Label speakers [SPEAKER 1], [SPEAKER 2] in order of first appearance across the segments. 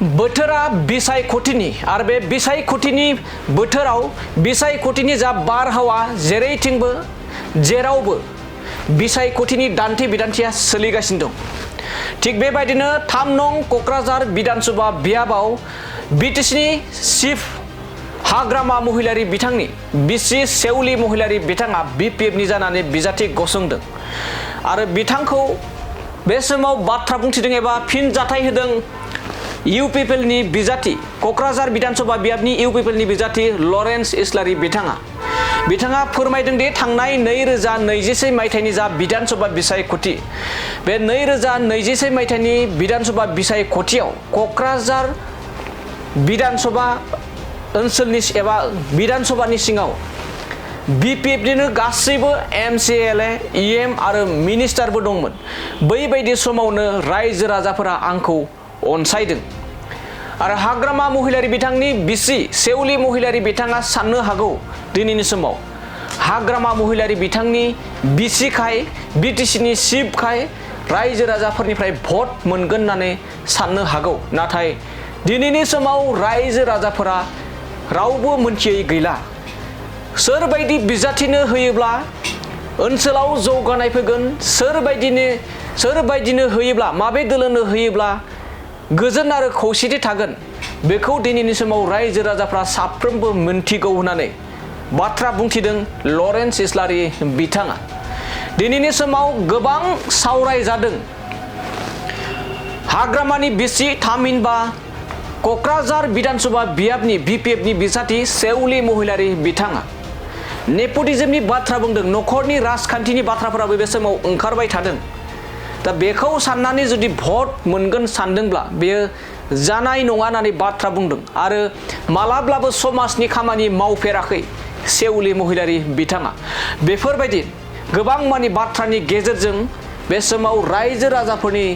[SPEAKER 1] बोथोरा बिसायख'थिनि आरो बे बिसायख'थिनि बोथोराव बिसायख'थिनि जा बारहावा जेरैथिंबो जेरावबो बिसायख'थिनि दान्थे बिदान्थिया सोलिगासिनो दं। थिग बेबायदिनो 3 नं क'क्राझार बिधानसभा बियाबाव बिटिसिनि चिफ हाग्रामा महिलारि बिथांनि बिसि सेउलि महिलारि बिथाङा बिपिएफनि जानानै बिजाथि गसंदों आरो बिथांखौ बे समाव बाथ्रा बुंथिदों एबा फिनजाथाय होदों इउपिपिएलनि बिजाथि क'क्राझार बिधानसभा बियाबनि इउपिपिएलनि बिजाथि लरेन्स इस्लारि बिथाङा फोरमायदों दि थांनाय 2021 मायथाइनि जा बिधानसभा बिसायख'थि बे 2021 मायथाइनि बिधानसभा बिसायख'थियाव क'क्राझार बिधानसभा ओनसोलनि एबा बिधानसभानि सिङाव बिपिएफनिनो गासैबो एमसिएलए इएम आरो मिनिस्टारबो दंमोन। बैबायदि समावनो रायजो राजाफोरा आंखौ अनसायदों आरो हाग्रामा महिलारि बिथांनि बिसि सेउलि महिलारि बिथाङा साननो हागौ दिनैनि समाव हाग्रामा महिलारि बिथांनि बिसिखाय बिटिसिनि चिफखाय रायजो राजाफोरनिफ्राय भट मोनगोन होननानै साननो हागौ। नाथाय दिनैनि समाव रायजो राजाफोरा रावबो मोनथियै गैला। सोरबायदि बिजाथिनो होयोब्ला ओनसोलाव जौगानाय फैगोन, सोरबायदिनो होयोब्ला माबे दोलोनो होयोब्ला गोजोन आरो खौसेथि थागोन, बेखौ दिनैनि समाव रायजो राजाफ्रा साफ्रोमबो मोनथिगौ होननानै बाथ्रा बुंथिदों लरेन्स इस्लारि बिथाङा। दिनैनि समाव गोबां सावरायजादों हाग्रामानि बिसि थामहिनबा क'क्राझार बिधानसभा बियाबनि बिपिएफनि बिजाथि सेउलि महिलारि बिथाङा नेपटिज्मनि बाथ्रा बुंदों, न'खरनि राजखान्थिनि बाथ्राफोराबो बे समाव ओंखारबाय थादों। दा बेखौ साननानै जुदि भट मोनगोन सानदोंब्ला बेयो जानाय नङा होननानै बाथ्रा बुंदों आरो मालाब्लाबो समाजनि खामानि मावफेराखै सेउलि महिलारि बिथाङा। बेफोरबायदि गोबां मानि बाथ्रानि गेजेरजों बे समाव रायजो राजाफोरनि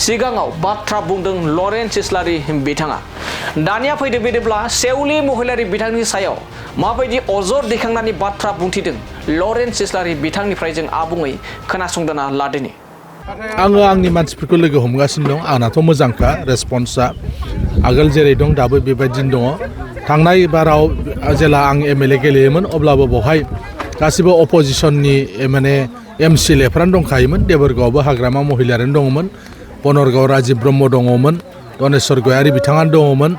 [SPEAKER 1] सिगाङाव बाथ्रा बुंदों लरेन्स इस्लारि बिथाङा। दानिया फैदो बिदिब्ला सेउलि महिलारि बिथांनि सायाव माबायदि अजद दैखांनानै बाथ्रा बुंथिदों लरेन्स इस्लारि बिथांनिफ्राय जों आबुङै खोनासंदोना लादिनि।
[SPEAKER 2] आङो आंनि मानसिफोरखौ लोगो हमगासिनो दं। आंनाथ' मोजांखा रेसपन्सआ, आगोल जेरै दं दाबो बेबायदिनो दङ। थांनाय बाराव जेला आं एमएलए गेलेयोमोन अब्लाबो बेवहाय गासिबो अपोजिसननि माने एमसिएलएफ्रानो दंखायोमोन। देबोरगावआवबो हाग्रामा महिलारियानो दङमोन, बनरगाव राजिब ब्रह्म दङमोन, गनेश्वर गयारि बिथाङानो दङमोन,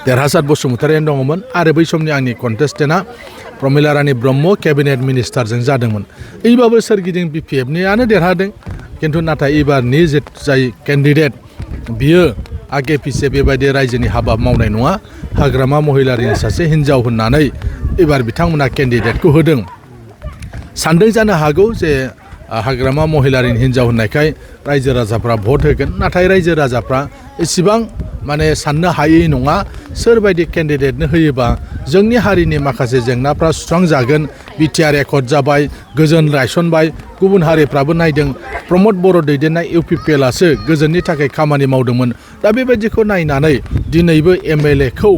[SPEAKER 2] देरहासात बसुमतारियानो दङमोन आरो बै समनि आंनि कन्टेस्टेन्टआ प्रमिला रानी ब्रह्म केबिनेट मिनिस्टारजों जादोंमोन। एबाबो सोरगिदिं बिपिएफनियानो देरहादों, खिन्थु नाथाय एबारनि जाय केन्डिडेट बियो आगे पिछे बेबायदि रायजोनि हाबा मावनाय नङा, हाग्रामा महिलारिनि सासे हिन्जाव होननानै एबार बिथांमोना केन्डिडेटखौ होदों। सानदों जानो हागौ जे हाग्रामा महिलारिनि हिन्जाव होननायखाय रायजो राजाफ्रा भट होगोन, नाथाय रायजो राजाफ्रा एसेबां माने साननो हायै नङा। सोरबायदि केन्डिडेटनो होयोबा जोंनि हारिनि माखासे जेंनाफ्रा सुस्रांजागोन। बिटिआर एकर्ड जाबाय, गोजोन रायसनबाय, गुबुन हारिफ्राबो नायदों। प्रमद बर' दैदेननाय इउपिपिएलआसो गोजोननि थाखाय खामानि मावदोंमोन। दा बेबायदिखौ नायनानै दिनैबो एमएलएखौ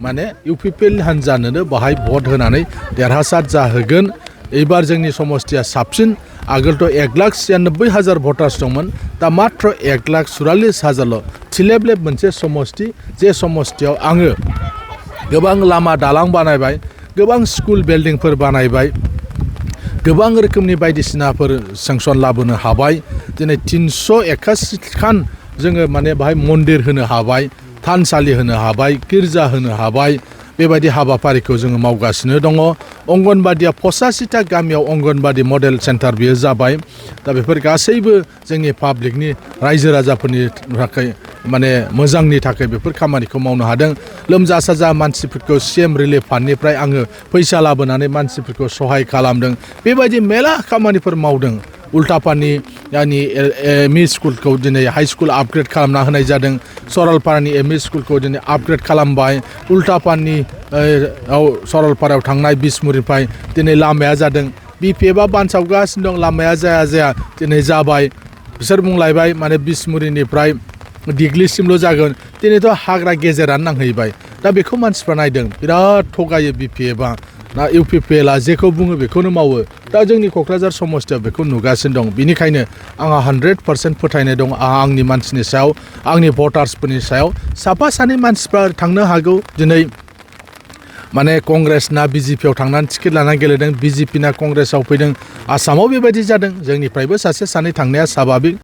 [SPEAKER 2] माने इउपिपिएल हान्जानोनो बाहाय भट होनानै देरहासार जाहोगोन। एबार जोंनि समस्थिया साबसिन। आगोलथ' 1,96,000 भटार्स दंमोन, दा मात्र 1,44,000ल'। थिलेबलेब मोनसे समस्ति, जे समस्तियाव आङो गोबां लामा दालां बानायबाय, गोबां स्कुल बिल्डिंफोर बानायबाय, गोबां रोखोमनि बायदिसिनाफोर सेंसन लाबोनो हाबाय। दिनै 381 खान जोङो माने बाहाय मन्दिर होनो हाबाय, थानसालि होनो हाबाय, गिर्जा होनो हाबाय। बेबायदि हाबाफारिखौ जोङो मावगासिनो दङ। अंगनबादिया 85टा गामियाव अंगनबादि मडेल सेन्टार बियो जाबाय। दा बेफोर गासैबो जोंनि पाब्लिकनि रायजो राजाफोरनि थाखाय माने मोजांनि थाखाय बेफोर खामानिखौ मावनो हादों। लोमजा साजा मानसिफोरखौ सिएम रिलिफ फान्डनिफ्राय आङो फैसा लाबोनानै मानसिफोरखौ सहाय खालामदों। बेबायदि मेला खामानिफोर मावदों। उल्टापानि एमइ स्कुलखौ दिनै हाई स्कुल आपग्रेड खालामना होनाय जादों। सरलपारानि एमइ स्कुलखौ दिनै आपग्रेड खालामबाय। उल्टापानि सरलपारायाव थांनाय बिसमुरिनिफ्राय दिनै लामाया जादों। बिपिएफआ बानसावगासिनो दं, लामाया जाया दिनै जाबाय। बिसोर बुंलायबाय माने बिसमुरिनिफ्राय दिग्लिसिमल' जागोन, दिनैथ' हाग्रा गेजेरानो नांहैबाय। दा बेखौ मानसिफ्रा नायदों, बिराद थगायो बिपिएफआ। ना इउपिपिएलआ जेखौ बुङो बेखौनो मावो दा जोंनि क'क्राझार समस्थियाव बेखौ नुगासिनो दं बिनिखायनो आंहा 100% फोथायनाय दं आंनि मानसिनि सायाव आंनि भटार्सफोरनि सायाव साफा सानै मानसिफ्रा थांनो हागौ दिनै माने कंग्रेस ना बिजेपियाव थांनानै टिकेट लानानै गेलेदों बिजेपि ना कंग्रेसआव फैदों आसामाव बेबायदि जादों जोंनिफ्रायबो सासे सानै थांनाया स्वाभाबिक